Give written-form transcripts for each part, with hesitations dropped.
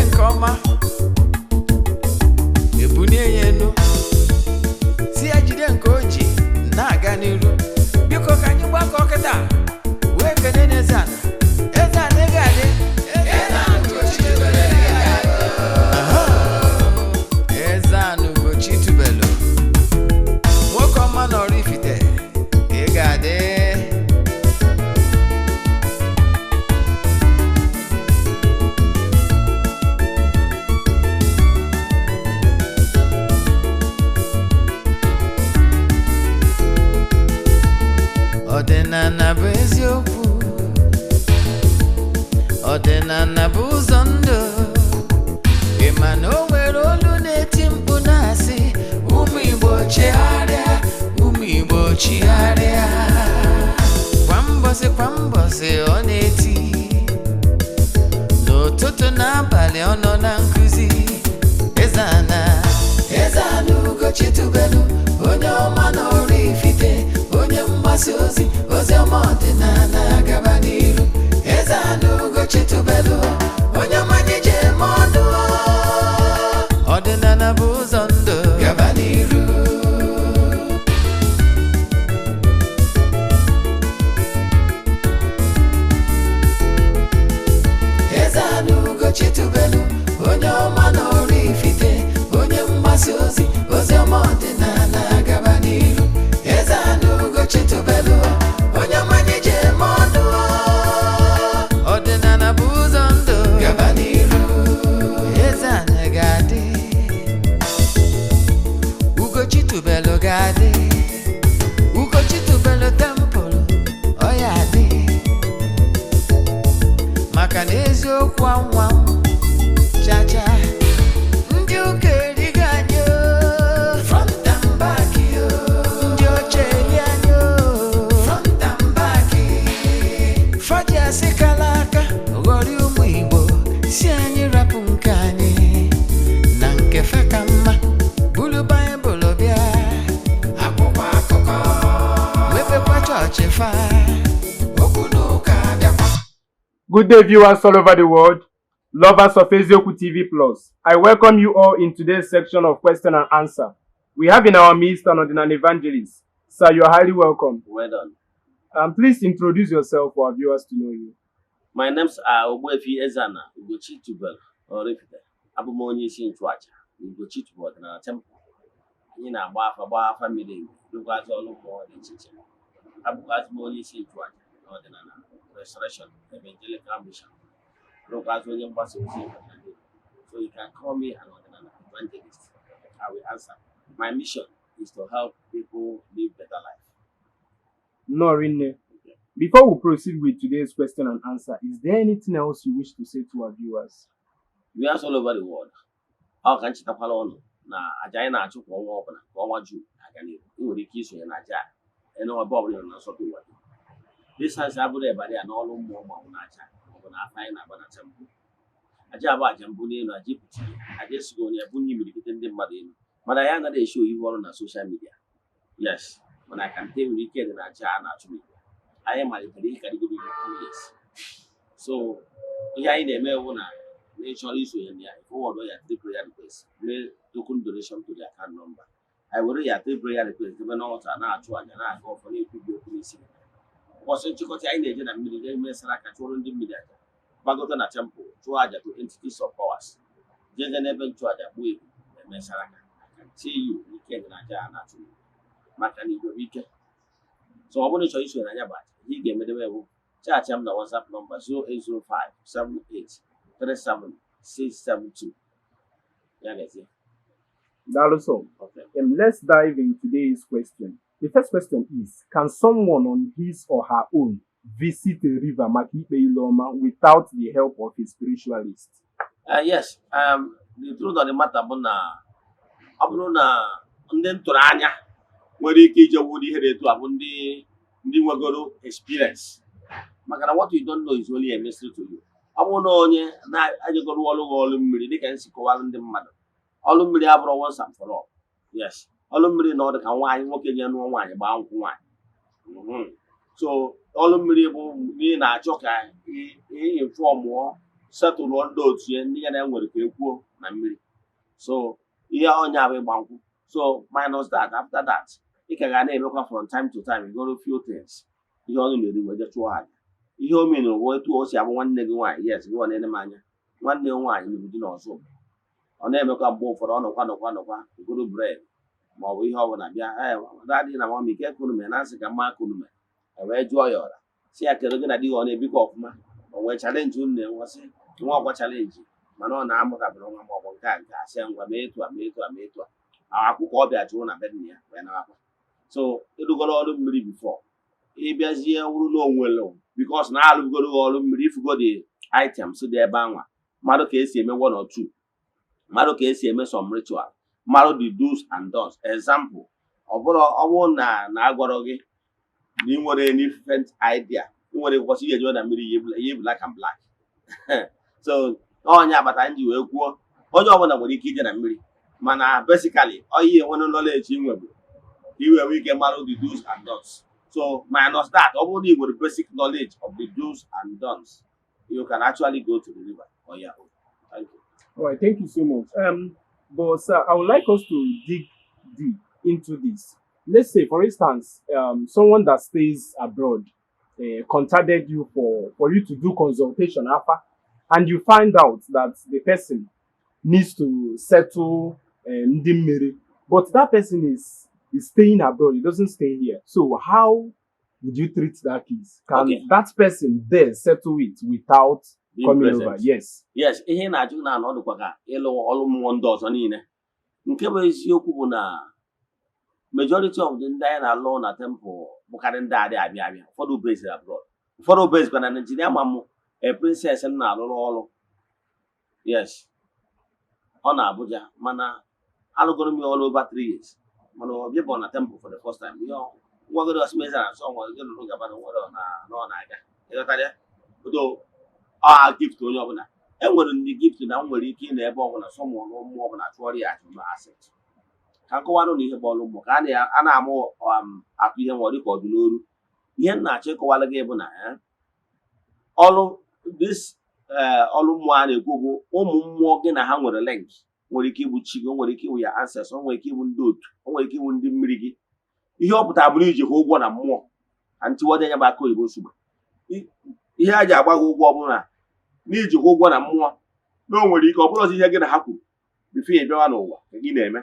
Nke ọma ebunie ya elu, si ya jide nke o ji na-aga n'iru. Biko, ka anyị gbakọ kịta wee kene n'Eze Ana. Eze Ana, ego adị. Aha. Eze Ana Ugochi tubelu, nwoke ọma nọrọ Ifite, ị ga-adị. Ọdịnala bụ eziokwu, ọdịnala bụ ụzọ ndụ. Ị ma na o nwere olu na-eti mkpu na-asị, "Ụmụ Igbo, chegharịa, ụmụ Igbo, chigharịa." Kwa mbọsị kwa mbọsị ọ na-eti, n'ụtụtụ n'abalị ọ nọ na nkụzi. Eze Ana, Eze Ana Ugochi tubelu, onye ọma na Oraifite, onye mgbasa ozi ozi ọma ọdịnala, gaba n'iru. Eze Ana Ugochi tubelu, onye ọma anyị ji eme ọnụ. Ọdịnala bụ ụzọ ndụ, gaba n'iru. Eze Ana Ugochi tubelu, onye ọma na Oraifite, onye mgbasa ozi ozi ọma ọdịnala, gaba n'iru. Eze Ana Ugochi tubelu, onye ọma anyị ji eme ọnụ. Ọdịnala bụ ụzọ ndụ, gaba n'iru. Eze Ana ga-adị, Ugochi tubelu ga-adị, Ugochi tubelu temple ọ ya adị, maka na eziokwu anwa chacha ndị ụka erigo anyị o, front and back o. Ndị ọcha eri anyị o, front and back. Faji asị kala aka ghọrọ ụmụ Igbo, si anyị rapụ nke anyị na nke fa ka mma. Buru Baịbụl bịa, akwụkwọ akụkọ, mepekwa chọọchị fa, okwu na ụka bịakwa. Good day, viewers all over the world, lovers of Eziokwu TV Plus. I welcome you all in today's section of question and answer. We have in our midst an ordinary evangelist. Sir, you are highly welcome. Well done. Please introduce yourself for our viewers to know you. My names are Ogbuefi Ezana Ugochi Tubelu Oraifite. Abụ m onye isi nchụaja na Ugochi Tubelu Ọdịnala Temple. Anyị na-agba afa, gbaa afa miri emi, rụkwazị ọrụ mmụọ dị iche iche. Abụkwazị m onye isi nchụaja na Ọdịnala Restoration Evangelical Mission. Rụkwazị onye mgbasa ozi ọdịnala Igbo. So you can call me an ọdịnala evangelist. I will answer. My mission is to help people live better life. Nnọọ rinne. Before we proceed with today's question and answer, is there anything else you wish to say to our viewers? Viewers all over the world, ọ ka nchetakwala ọnụ na aja anyị na-achụ kwa ọnwa ọbụla nke ọnwa June na-aga n'ihu. Ị nwere ike isonye na aja a ebe ọbụla nọ na nsọtụ ụwa. Distance abụrụ ebara ya n'ọrụ mmụọ, ma ọ bụ na aja, ma ọ bụ na afa anyị na-agba na temple. Aja abụ aja mbụ n'elu, aja epụtara, aja esigo onye bunye imirikite ndị mmadụ elu, mana ya anaghị eshi ihu ọrụ na social media. Yes, mana ka nte nwere ike dị na aja a na-achụ n'igwe. Anyị malitere ihe karịgoro 2 years. So ihe anyị na-eme bụ na ị chọrọ isonye na ya, forward ya three prayer request, mee token donation to the account number. Anyị were ya three prayer request debe n'altar, na-achụ àjà, na-aga ọfọ, na-ekwubi okwu n'isi. Ụbọchị nchịkọta, anyị na-eje na mmiri na-eme saraka, chụọrọ ndị mmiri àjà, gbagote na temple, chụọ àjà to entities of powers, jeje n'ebe nchụàjà, gbuo ebu, eme saraka. I can tell you, ike dị na aja a na-achụ n'igwe, maka na igwe bụ ike. So ọ bụrụ na ị chọrọ isonye na ya bụ aja, ihe ị ga-emedebe bụ chat m na WhatsApp nọmba 08057837672. Ya gazie. Daalụ sọ. Okay. Let's dive in today's question. The first question is, can someone on his or her own visit a river maka ikpe ile ọma without the help of a spiritualist? Yes, the truth of the matter bụ na ọ bụrụ na ndị ntụrụ anya nwere ike ije wuo ihe dị etu a bụ ndị nwegoro experience, maka na what you don't know is only a mystery to you. Ọ bụrụ na onye na-ajegoro ọrụ gị ọrụ mmiri, dịka nsi kọwara ndị mmadụ, ọrụ mmiri abụrụ once and for all. Yes, ọrụ mmiri na ọ dị ka nwaanyị, nwoke je nụọ nwaanyị, gbaa nkwụ nwaanyị. So ọrụ mmiri bụ na ị na-achọ ka ị informụọ Setụlụọ ndị otu ya, ndị ya na ya nwere ka ekwuo na mmiri. So ihe ọnya bụ ịgba nkwụ. So minus that, after that, ị ka ga na-emekwa from time to time, goro few things ihe ọnụ na-eri wee jee chụọ aja. Ihe o mere bụ etu o si abụ nwanne gị nwaanyị. Yes, gị nwa na-ene m anya, nwanne m nwaanyị lụrụ di n'ọzọ, ọ na-emekwa mgbe ụfọdụ ọ nọkwa nọkwa nọkwa goro bread ma ọ bụ ihe ọbụla bịa, ee, daddy na mummy, ke kunu mee na nsị ka mma kunu mee. E wee jụọ ya ọra, si ya kedu gị na di gị ọ na-ebikọ ọfụma, o nwee challenge unu na-enwe? Sị nwa ọkwa challenge, mana ọ na-amụtabere nwa ma ọ bụ nke a nke a. Sị ya ngwa, mee etu a, mee etu a, mee etu a. Akwụkwọ ọ bịa jụrụ na be nna ya wee narakwa. So ịrụgoro ọrụ mmiri before ịbịazie wụrụ na onwere, because na alụgoro gị ọrụ mmiri, ifugo the items dị ebe anwa, mmadụ ka esi eme one or two, mmadụ ka esi eme some ritual, mmadụ the do's and don'ts. Example, ọ bụrụ ọ bụrụ na na agwọrọ gị na ị nwere any different idea ị nwere ụbọchị ị ga-ejewe na mmiri, ihe black and black. So onye agbata m ji wee kwuo, onye ọbụla nwere ike ije na mmiri, mana basically ọ ihe nwere knowledge ị nwebụ ka ị wee nwee ike mara the do's and don'ts. So minus that, ọ bụrụ na ị nwere basic knowledge of the do's and don'ts, you can actually go to the river on your own. Thank you. All right, thank you so much. But sir, I would like us to dig deep into this. Let's say, for instance, someone that stays abroad contacted you for you to do consultation after, and you find out that the person needs to settle ndị mmiri, but that person is staying abroad. He doesn't stay here. So how would you treat that case? Can that person there settle it without being coming present? Over? Yes. Yes, ihe ị na-ajụ na ọ dịkwa ka ịlụ ọrụ mmụọ ndị ọzọ niile. Nke bụ eziokwu bụ na majority of the ndị anyị na-alụ na temple bụkarị ndị adị abịa abịa. Ụfọdụ based abroad, ụfọdụ based kwa na Nigeria. Ma mụ, a princess m na-alụrụ ọrụ, yes, ọ na Abuja, mana alụgoro m ya ọrụ over 3 years, mana ọ bịa na temple for the first time. Ihe nwagoro ọsịmeza na nsọ nwa gị lụrụ gaba na nwere na ọ na-aga, ịghọtara ya? Odo ọ gift onye ọbụla enwere ndị gift na m nwere ike ịnọ ebe ọbụla sọmụọ mmụọ ọbụla chụọrọ ya achụ ma asset ka nkọwanụ na ihe bụ ọrụ mmụọ ka a na-amụ atụ ihe nwere dịka ọdịnoru. Ihe m na-achọ ịkọwara gị bụ na ọrụ this ọrụ mmụọ a na-ekwu bụ ụmụ mmụọ gị na ha nwere link, nwere ike ịbụ chi gị, o nwere ike ịbụ ya ancestors, o nwere ike ịbụ ndị otu, o nwere ike ịbụ ndị mmiri gị. Ihe ọ pụtara bụrụ iji ha ụgwọ na mmụọ ka ntiwade anya bụ aka oyibo nsogbu. Ihe a ji agba gị ụgwọ ọ bụla n'iji ha ụgwọ na mmụọ na o nwere ike ọ bụrụ ọzọ ihe gị na ha kwuru before ị bịawa n'ụwa ka gị na-eme.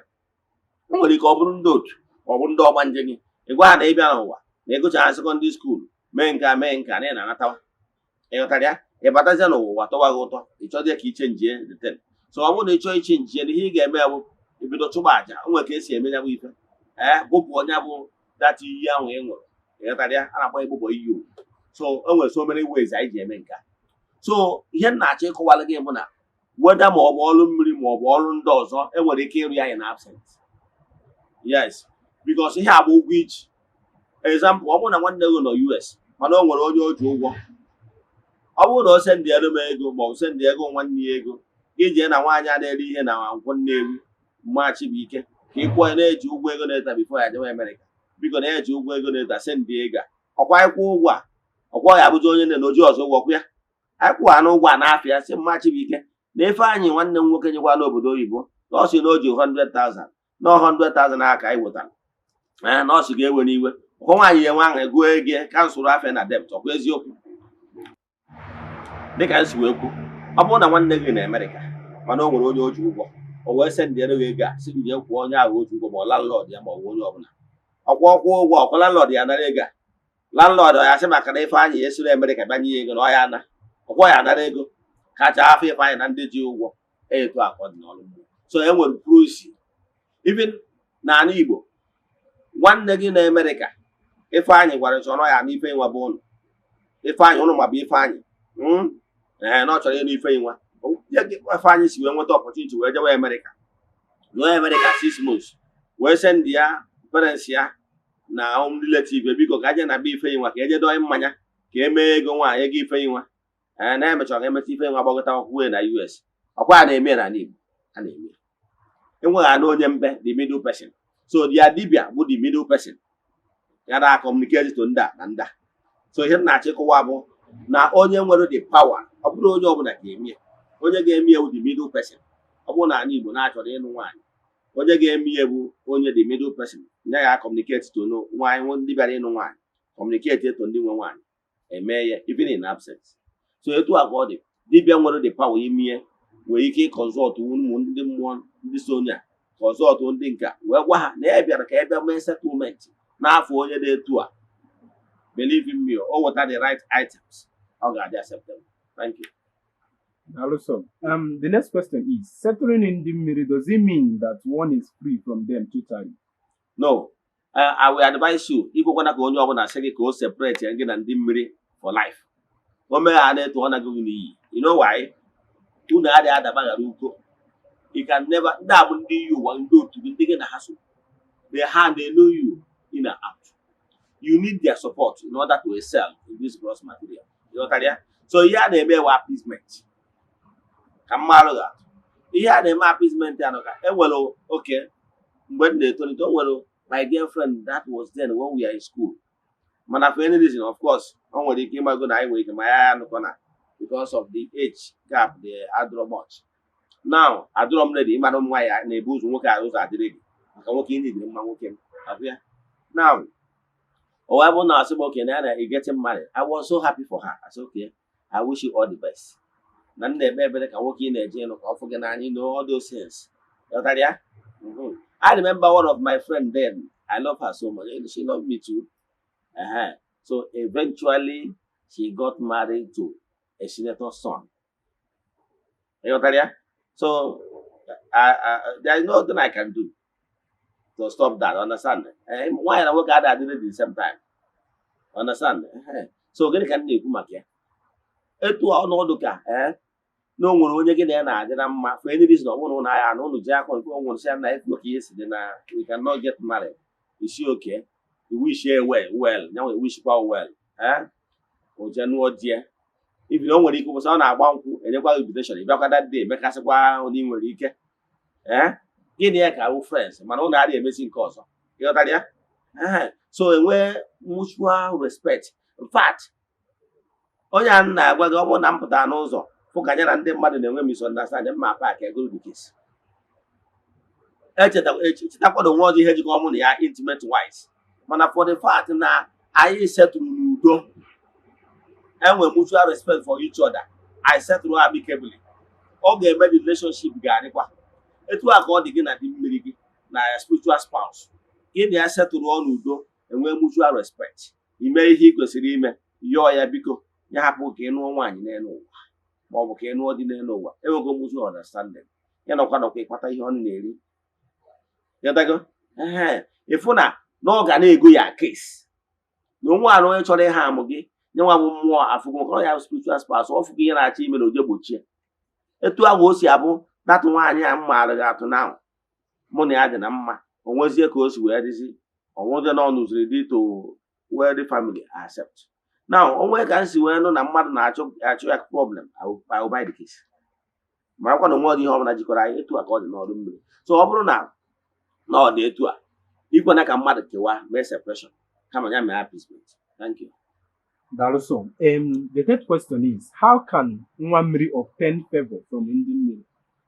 O nwere ike ọ bụrụ ndị otu ma ọ bụ ndị ọgbanje gị. Ị gwa ha na ị bịa n'ụwa na ịgụchara secondary school, mee nke a, mee nke a, na ị na-anatawa, ịghọtara ya? Ị batazie n'ụwa, ụwa tọwa gị ụtọ, ị chọzie ka iche njie the thing. So ọ bụrụ na ị chọọ iche njie na ihe ị ga-eme bụ ibido chụba àjà. O nwere ka esi eme ya bụ ife, ee, bụpụ onye bụ data iyi ahụ ị ṅụrụ, ịghọtara ya? A na-akpọ ịbụbọ iyi owu. So o nwere so many ways anyị ji eme nke a. So ihe m na-achọ ịkọwara gị bụ na weda ma ọ bụ ọrụ mmiri ma ọ bụ ọrụ ndị ọzọ, enwere ike ịrụ ya in absent. Yes, because ihe a bụ ụgwọ iji. Example, ọ bụrụ na nwanne gị nọ US, mana o nwere onye o ji ụgwọ, ọ bụrụ na o sendịere m ego ma ọ bụ sendị ego nwanne ya ego, gị jee na nwaanyị a na-ere ihe na nkwọ Nnewi Mmachibuike ka ị kwụọ ya na-eji ụgwọ ego na-eta before ya jewe Amerịka, biko, na-eji ụgwọ ego na-eta, sendị ego a. Ọkwa ịkwụ ụgwọ a, ọkwa ya abụzi onye na oji ọzọ ụgwọ kwụ ya. Anyị kwụọ na ụgwọ a n'afịa, sị Mmachibuike na Ifeanyị nwanne m nwoke nyekwa n'obodo oyibo na ọ sị na o ji 100,000 na 100,000 aka anyị wetara, ee, na ọ sị ga-ewe n'iwe. Ọkwa nwaanyị ya enwe ahụ ego ego cancel afịa na debt. Ọkwa eziokwu dịka m si wee kwu, ọ bụrụ na nwanne gị na Amerịka, mana o nwere onye o ji ụgwọ, o wee sendịere gị ego a, sị gị jee kwụọ onye ahụ o ji ụgwọ, ma ọ landlord ya ma ọ bụ onye ọbụla, ọkwa ọkwụ ụgwọ, ọkwa landlord ya nara ego a, landlord ya sị maka na Ifeanyị ya esiri Amerịka bịa nye ya ego na ọ ya ana, ọkwa ya anara ego kacha afọ Ifeanyị na ndị ji ụgwọ. Etu a ka ọ dị n'ọrụ mmụọ. So e nwere proxy even n'ala Igbo. Nwanne gị na Amerịka, Ifeanyị gwara chọrọ ya na ife nwa bụ ụnụ Ifeanyị, ụnụ ma bụ Ifeanyị, ee, na ọ chọrọ ịnụ ife nwa. Ifeanyị si wee nweta opportunity wee jewe Amerịka, nọọ Amerịka 6 months, wee send ya parents ya na relative, biko, ka aje na be Ifeanyi nwa ka eje dọọ mmanya ka emee ego nwaanyị, ego Ifeanyi nwa, ee, na emechara ka emeta Ifeanyi nwa gbagota akwụkwọ na US. Ọkwa a na-eme n'ala Igbo, a na-eme enweghị anụ onye mbe, the middle person. So their dibia bụ the middle person ya na communicate to ndị a na ndị a. So ihe m na-achọ ịkọwa bụ Na onye nwere the power, ọ bụrụ onye ọbụla ga-eme ya. Onye ga-eme ya bụ the middle person. Ọ bụrụ na ala Igbo na-achọrọ ịnụ nwaanyị, onye ga-eme ya bụ onye the middle person ya ya communicate to nwaanyị, ndị bịara ịnụ nwaanyị, communicate to ndị nwe nwaanyị, eme ya even in absence. So etu a ka ọ dị. Dibịa nwere the power ime nwere ike ịconsult ụmụ ndị mmụọ, ndị so onye a, consult ndị nka, wee gwa ha na ya bịara ka ebe mee settlement n'afọ onye na-etu a. Believe in me, o weta the right items, ọ ga-adị acceptable. Thank you. Daalụ sir. The next question is, settling in ndị mmiri, does it mean that one is free from them totally? No. I will advise you, ikwekwana ka onye ọbụla sị gị ka o separate gị na ndị mmiri for life. O mee ha na-eto, ọ naghị n'iyi. You know why? Unu adịghị adabaghara uko. You can never. Ndị a bụ ndị iyi ụwa, ndị otu gị, ndị gị na ha so. They know you in and out. You need their support in order to excel in this gross material. Ịghọtara ya? So ihe a na-eme wa appeasement. Ka mmalụ ga-atụ ihe a na-eme appeasement anọ ka e nwere oke mgbe m na-etolite, o nwere my girlfriend that was then when we are in school, mana for any reason, of course, o nwere ike ịmago na anyị nwere ike ma ya anụkọ na because of the age gap, the adịrọ much. Now adịrọ m ready ịmara ụmụ nwaanyị na-ebu ụzọ, nwoke a ụzọ adịrị gị maka nwoke ị nidiri mma nwoke m abịa. Now o wee bụ na asị m okay na ya na getting married. I was so happy for her. I said, "Okay, I wish you all the best," na m na-ekpe ekpere ka nwoke ị na-eje ịnụ ka ọ fụ gị n'anya, all those things. Ghọtara ya? I remember one of my friend then. I love her so much and she loved me too. So eventually she got married to a senator's son. Ghọtara ya? So there is nothing I can do to stop that. Understand? Nwaanyị na nwoke adịghị adịrị the same time. Understand? So gịnị ka m na-ekwu maka ya? Etu ọnọdụ ka na o nwere onye gị na ya na-adị na mma, for any reason, ọ bụrụ na ya na ụnụ ji akọ nke o nwere, sị ya na efu ka ihe si dị na we cannot get married, isi oke you wish ya well well, ya nwere wish kwa well, o jee nụọ di ya. Ibi na o nwere ike ụbọchị ọ na-agba nkwụ, enyekwa gị invitation, ị bịakwa that day, mekasịkwa onye ị nwere ike gịnị ya ka wụ friends, mana ụnụ adịghị emezi nke ọzọ. Ịghọtara ya? So enwee mutual respect. In fact, onye a m na-agwa gị, ọ bụrụ na m pụtara n'ụzọ fụ ka ya na ndị mmadụ na-enwe misunderstanding, mma pack egoro the case. Echetakwa na onwe ọzọ ihe jikọ mụ na ya intimate wise, mana for the fact na anyị setụrụ n'udo, enwe mutual respect for each other, I settle amicably, ọ ga-eme the relationship ga-adịkwa. Etu a ka ọ dị gị na di mmiri gị na spiritual spouse gị na ya setụrụ ọnụ udo, enwee mutual respect, ime ihe ị kwesịrị ime, yọọ ya biko ya hapụ ka ị nụọ nwaanyị n'elu ụwa ma ọ bụ ka ị nụọ di n'elu ụwa. Enwego mutual understanding, ya nọkwa nọkwa ịkpata ihe ọ na-eri. Ghọtago? Ehe, ịfụ na na ọ ga na-ego ya case na onwe arụ onye chọrọ ịha amụ gị nyenwa bụ mmụọ afụgo maka ọ ya bụ spiritual spouse, ọ fụgo ihe na-achọ ime na oje gbochie. Etu ahụ o si abụ datụ nwaanyị a m maara gị atụ na mụ na ya dị na mma, o nwezie ka o si wee dịzi onwede na ọ nụziri dị to wealthy family, I accept. Now onwe ka m si wee nụ na mmadụ na-achọ achọ ya problem, I will buy the case, marakwa na onwe ọdị ihe ọbụla jikọrọ anyị. Etu a ka ọ dị n'ọrụ mmiri. So ọ bụrụ na na ọ dị etu a, ikwena ka mmadụ kewaa mee separation, kama ya mee appeasement. Thank you. Daalụ sir. The third question is, how can nwa mmiri obtain favor from ndị mmiri?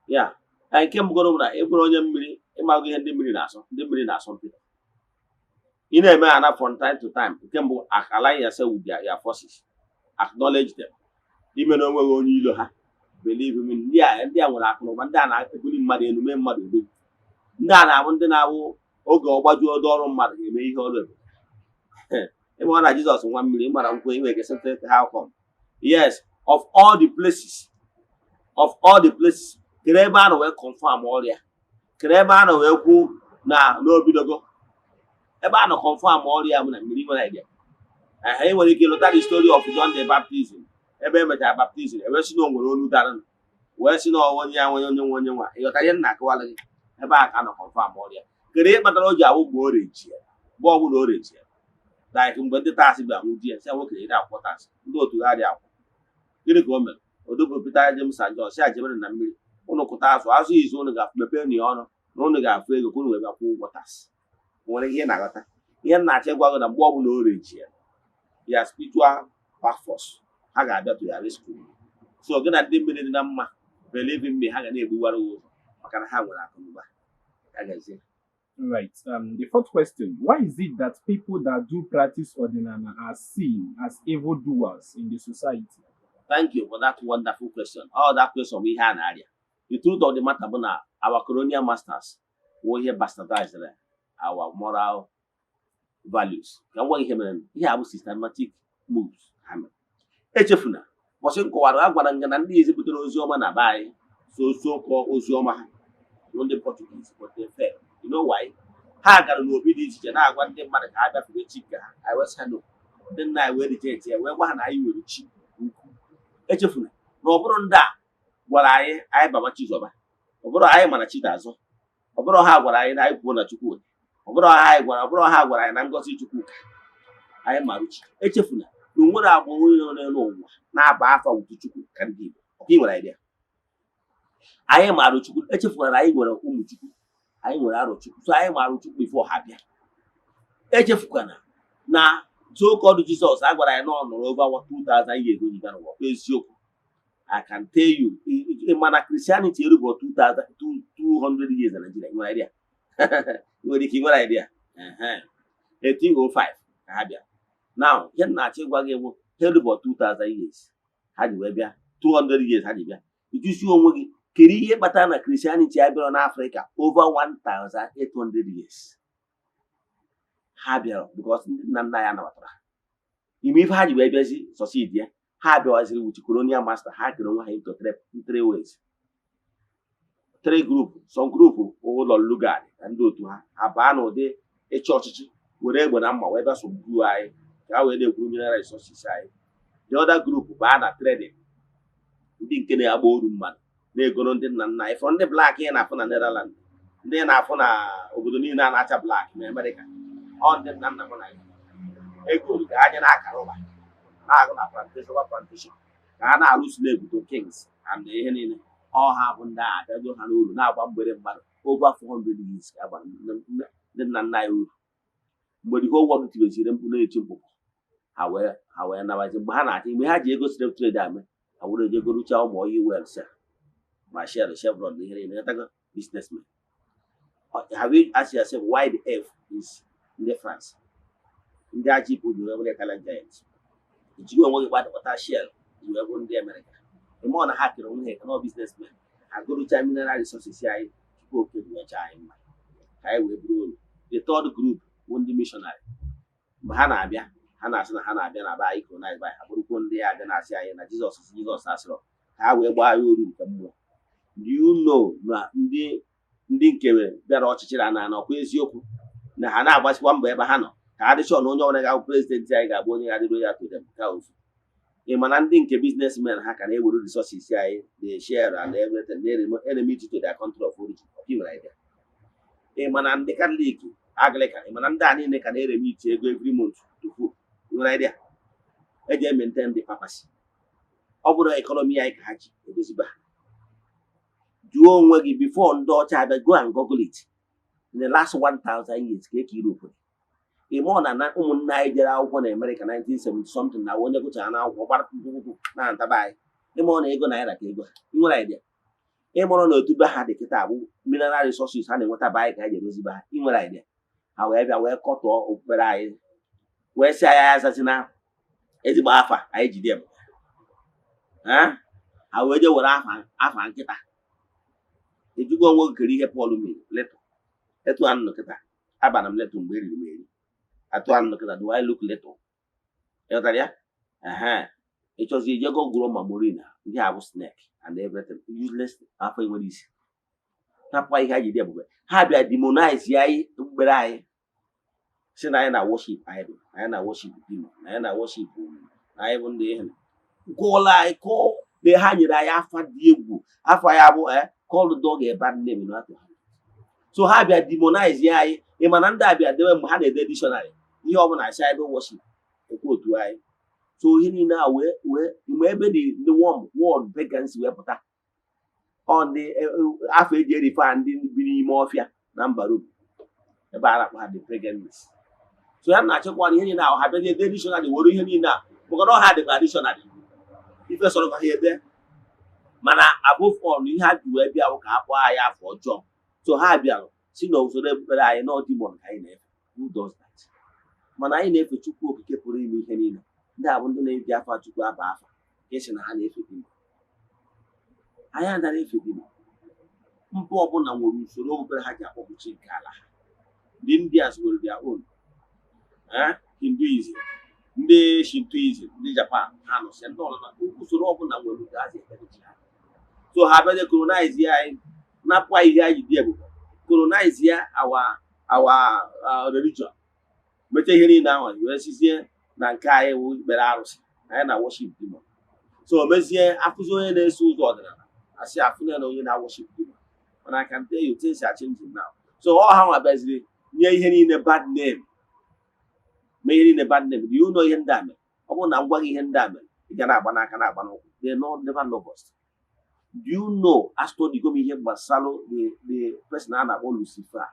Ya, nke mbụgoro bụ na ị bụrụ onye mmiri, ịmago ihe ndị mmiri na-asọ. Ndị mmiri na-asọ mpịtọ. Ị na-eme ha na from time to time. Nke mbụ, align yourself with their forces, acknowledge them. Ime na onweghị onye ilo ha. Believe me, ndị a nwere akụ na ụba. Ndị a na-ebuli mmadụ elu, mee mmadụ odogwu. Ndị a na-abụ ndị na-awụ oge ọgbajuo ọdọ ọrụ mmadụ ga-eme ihe ọrụ ebube. Ịma na Jizọs nwa mmiri ịmara nkwe inwe ike sị how come? Yes, of all the places, of all the places, kedu ebe a nọ wee confirm ọrịa? Kedu ebe a nọ wee kwu na n'obidogo? Ebe a nọ confirm ọrịa bụ na mmiri. Nwere idea? Ehe, ị nwere ike lụta the story of John the Baptist, ebe emechara baptism, ebe si na o nwere olu dara, wee sị na onye ya nwere onye nwe onye nwa. Ịghọtara ihe m na-akọwara gị? Ebe a ka nọ confirm ọrịa. Kedu ihe kpatara o ji awụ mgbe o rechie, mgbe ọbụla o rechie, like mgbe ndị tax bịa nwụ di ya, sị nwoke ị akwụkwọ tax, ndị otu ha dị akwụ? Gịnị ka o mere? O dupụ Peter, James and John, si a jebere na mmiri, ụnụ kụta azụ, azụ izu ụnụ ga mepee nụ ya ọnụ na ụnụ ga-afụ ego ka ụnụ wee bịa kwụọ ụgwọ tax. Nwere ihe ị na-aghọta ihe m na-achọ ịgwa gị? Na mgbe ọbụla o rechie ya, spiritual back force ha Ha ga-abịa to your rescue. So gị na ndị mmiri dị na mma, believe in me, ha ga na-egbuwara gị ụzọ maka na ha nwere akụnụba ya gazie. Right. The fourth question: Why is it that people that do practice Odinana are seen as evildoers in the society? Thank you for that wonderful question. All that question bụ ihe a na-arịa. The truth of the matter bụ na our colonial masters wụ ihe bastardized our moral values. Ka m gwa gị ihe mere, ihe a bụ systematic moves ha mere. Echefuna, ụbọchị m kọwara, a gwara m gị na ndị ezi butere ozi ọma na be anyị, so kọọ ozi ọma ha bụ ndị Portuguese, but they failed. You know why? Ha gara n'obi dị iche iche na-agwa ndị mmadụ ka ha bịafere chi nke ha. Anyị wee sị ha no. Ndị nna anyị wee reject ya, wee gwa ha na anyị nwere chi ukwu. Echefuna na ọ bụrụ ndị a gwara anyị anyị baba Chizọba, ọ bụrụ anyị mana chi ga-azọ, ọ bụrụ ha gwara anyị na anyị kwuo na Chukwu dị, ọ bụrụ ha anyị gwara, ọ bụrụ ha gwara anyị na ngọzi Chukwuka anyị mara chi. Echefuna na o nwere agbụrụ onye nọ n'elu ụwa na-aba afa wutu Chukwu ka ndị Igbo. Ọkwa ị nwere idea anyị maara Chukwu. Echefuna na anyị nwere ụmụ Chukwu, anyị nwere arọ Chukwu, so anyị maara Chukwu before ha bịa. Echefukwana na so called Jizọs a gwara anyị na ọ nọrọ over 2000 years ago bịa n'ụwa. Eziokwu, I can tell you, ị ma na Christianity erubo 2200 years na Nigeria? Nwere idea? Nwere ike ị nwere idea. Ehe. 1805 ka ha bịa. Now, ihe m na-achọ ịgwa gị bụ ha erubo 2000 years ha ji wee bịa, 200 years ha ji bịa. Ịjụsi onwe gị, kedu ihe kpatara na Christianity abịara n'Africa over 1800 years? Ha bịara because ndị nna nna ya nabatara ha. Ime ife ha ji wee bịazi succeed ya, ha bịawaziri with colonial master. Ha kere onwe ha into three ways, three group. Some group ụlọ Lugard na ndị otu ha, ha baa n'ụdị ịchị ọchịchị, were egbe na mma wee bịa sogbuo anyị ka ha wee na-ekwuru mineral resources anyị. The other group baa na trading, ndị nke na-agba oru mmadụ, na-egoro ndị nna nna anyị fọrọ, ndị black ị na-afụ na Netherland, ndị na-afụ na obodo niile a na-acha black na Amerịka, ọ ndị nna nna m na ya ego ka anya na-akara ụba na-agụ na plantation over plantation, ka ha na-alụ slave to kings and ihe niile. Ọ ha bụ ndị a abịago ha n'uru na-agba mgbere mmadụ over 400 years ka a gbara ndị nna nna anyị uru. Mgbe the whole world tibeziri mkpu na-eti mkpu, ha wee nabazi. Mgbe ha na-achọ, mgbe ha ji ego slave trade ame, ha were eje gorucha ụmụ oil wells a, ma Shell, Chevron na ihe niile nyetago businessmen. Have you asked yourself why the F is ndị France, ndị Agip ji wee bụrụ Italian giant, ejiri onwe gị gbadakọta Shell ji wee bụrụ ndị Amerịka? Ime ọ na ha kere onwe ha economic businessmen, ha gorucha mineral resources anyị tupu oke wee chaa anyị mma ka anyị wee bụrụ uru. The third group bụ ndị missionary. Mgbe ha na-abịa, ha na-asị na ha na-abịa na be anyị colonize be anyị. Ha bụrụkwuo ndị ya abịa na-asị anyị na Jizọs si Jizọs asịrọ ka ha wee gbaa ya oru nke mmụọ. Do you know na ndị nke bịara ọchịchịrị a na ọkwa eziokwu na ha na-agbasikwa mbọ ebe ha nọ ka ha dịchọ na onye ọbụla ga-abụ president anyị ga-abụ onye ga-adịro ya to them ka ofu? Ị ma na ndị nke businessmen ha ka na-ewere resources anyị, the share and everything, na-enemy to their country of origin? Ọkwa ị nwere idea? Ị ma na ndị Catholic, Anglican, ị ma na ndị a niile ka na-eremit ego every month to Pope? Ị nwere idea? Eji maintain the papacy. Ọ bụrụ economy anyị ka ha ji edozibe ha. Jụọ onwe gị, before ndị ọcha abịa, go and google it, in the last 1000 years ka eke Europe dị. Ị mụọ na ụmụnne anyị jere akwụkwọ na Amerịka 1970 something na onye gụchara na akwụkwọ gbara mkpụkpụ na-antaba anyị. Ịmụọ na ego naira ka ego ha. Ị nwere idea? Ịmụrụ na otu be ha dị kịta bụ mineral resources ha na-enweta be anyị ka ha ji edozi be ha. Ị nwere idea? Ha wee bịa wee kọtọọ okpukpere anyị, wee sị anyị azazi na ezigbo afa anyị jide ebube ha, wee jee were afa nkịta. Ejugo onwe gị kere ihe Pọl mere little etu a nọ kịta. Abara m little mgbe eriri m eri atụ anụ kịta. Do I look little? Ịghọtara ya? Ehe, ịchọzi ije go gụrụ ma morina ndị a bụ snake and everything, useless afọ enwere isi tapụ ihe ha ji dị ebube. Ha bịa demonize anyị, okpukpere anyị, si na anyị na worship idol, na anyị na worship demon, na anyị na worship, na anyị bụ ndị ihe kụọla anyị kụọ na ha nyere anyị afa dị egwu. Afa ya bụ call dog a bad name in order to so ha bịa demonize anyị. Ị ma na ndị a bịa debe mgbe ha na-ede dictionary, ihe ọbụla asị idol worship, ekwu otu anyị. So ihe niile a wee mgbe ebe the word pagans wee pụta, ọ ndị afọ eji erife a, ndị bi n'ime ọfịa na mba Rom ebe a na-akpọ ha the pagans. So ya na-achịkwa na ihe niile ahụ ha bịazie ede dictionary were ihe niile a, maka na ọha dịkwa dictionary. Ife sọrọ ha ede, mana above all, ihe ha ji wee bịa bụ ka a kpọọ anyị afọ ọjọọ. So ha bịara si na usoro ekpukpere anyị na demon ka anyị na-efe. Who does that? Mana anyị na-efe Chukwu Okike pụrụ ime ihe niile. Ndị a bụ ndị na-eji afa Chukwu aba afa ka esi na ha na-efe demon. Anyị anaghị efe demon. Mba ọbụla nwere usoro okpukpere ha ji akpọpụ chi nke ala ha. The Indians nwere their own, eh? Hinduism, ndị Shintoism, ndị Japan ha nọsịa, ndị ọlụna, usoro ọbụla nwere ụzọ ha si ekpere chi ha. So ha bịaje colonize ya anyị, napụ anyị ihe anyị ji dị ebube, colonize ya our religion, mechaa ihe niile ahụ, wee sizie na nke anyị wụ ikpere arụsị, anyị na worship demon. So mezie afụzi onye na-eso ụzọ ọdịnala, asị afụ ya na onye na worship demon. Mana I can tell you, things are changing now. So ọ ha nwa bịaziri nye ihe niile bad name, mee ihe niile bad name. Do you know ihe ndị a mere? Ọ bụrụ na m gwa gị ihe ndị a mere, ị ga na-agba n'aka, na-agba n'ụkwụ. They no never know us. Do you know, astodigo m ihe gbasara the person a na-akpọ Lucifer.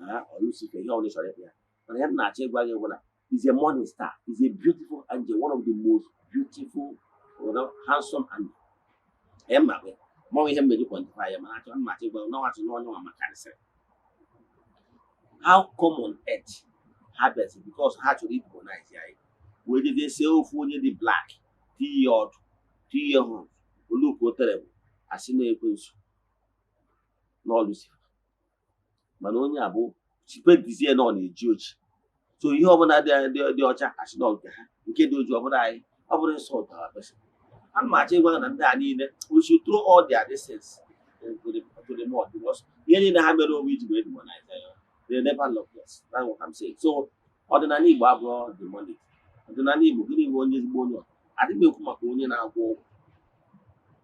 Ah, or Lucifer, ihe ọbụla ị chọrọ ịkpọ ya, mana ihe m na-achọ ịgwa gị bụ na is a morning star, is a beautiful angel, one of the most beautiful, handsome angel. Ihe m na-akpọ ya mmanwụ, ihe m meji quantify ya, mana achọ m na-achọ ịgwa gị na ọ achọ na onye nwa makarịsịrị. How come on earth ha bịazi, because ha chọrọ idemonize anyị, wee jeje see ofu onye dị black, tinye ya ọdụ, tinye ya horn, oluka o tere bụ asị na ekwensu na ọ Lucifer. Mana onye a bụ chipedizie na ọ na-eji oji. So ihe ọbụla dị ọcha, asị na ọ nke ha, nke dị oji ọbụla anyị, ọ bụrụ insult our person. Ana m achọ ịgwa gị na ndị a niile, we should throw all their things to the mud, because ihe niile ha mere onwe iji wee demonize ya, they never loved us. That's what I'm saying. So ọdịnala Igbo abụrụ demonic. Ọdịnala Igbo, gịnị bụ onye ezigbo onye ọdịnala? Adịghị m ekwu maka onye na-agwọ ọgwụ.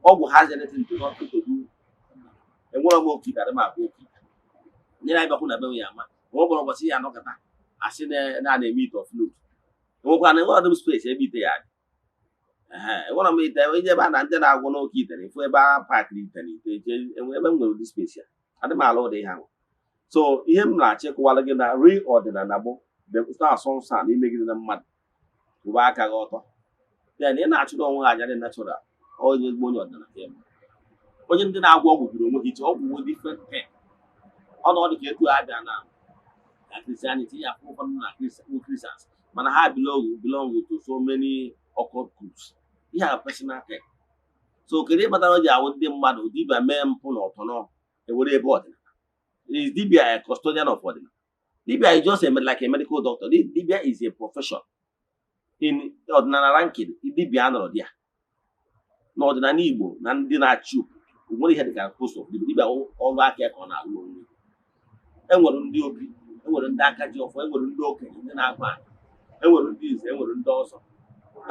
Ọgwụ has anything to nothing to do. Enwere m oke ite, adị m agwọ oke ite. Ndị na-abịakwu na be m ya ama ma ọ bụrụ ụbọchị ya anọkọta, asị na na na-eme ite offload. Enwekwa na enwere m space ebe ite ya dị. Ehe, enwere m ite onye ebe a na ndị na-agwọ n'oke ite na efu ebe a pakịrị ite na ite eje enwe ebe m nwere ụdị space ya, adị m ala ụdị ihe ahụ. So ihe m na-achọ ịkụwara gị na ri ọdịnala bụ na-asọ nsọ a na imegide na mmadụ kwụba aka gị ọtọ, then ị na-achụrụ onwe gị aja dị natural. Onye ezigbo onye ọdịnala ka ị bụ. Onye ndị na-agwọ ọgwụ biri onwe ha iche. Ọgwụ bụ different thing. Ọnọdụ ka etu a bịa na Christianity ya, afụ ụfọdụ na Christians, mana ha belong to so many occult groups. Ihe a personal thing. So kedu ihe kpatara o ji awụ ndị mmadụ dibịa mee mpụ na ọtọnọ ewere ebe ọdịnala? Is dibia a custodian of ọdịnala? Dibia is just like a medical doctor. Dibia is a profession in ọdịnala ranking. Dibia anọrọ dia n'ọdịnala Igbo na ndị na-achị obodo nwere ihe dịka post of dibia. Dibia ọrụ aka ya ka ọ na-alụ onwe. Enwere ndị obi, enwere ndị aka ji ọfọ, enwere ndị okenye, ndị na-agụ anyị, enwere ndị nze, enwere ndị ọzọ,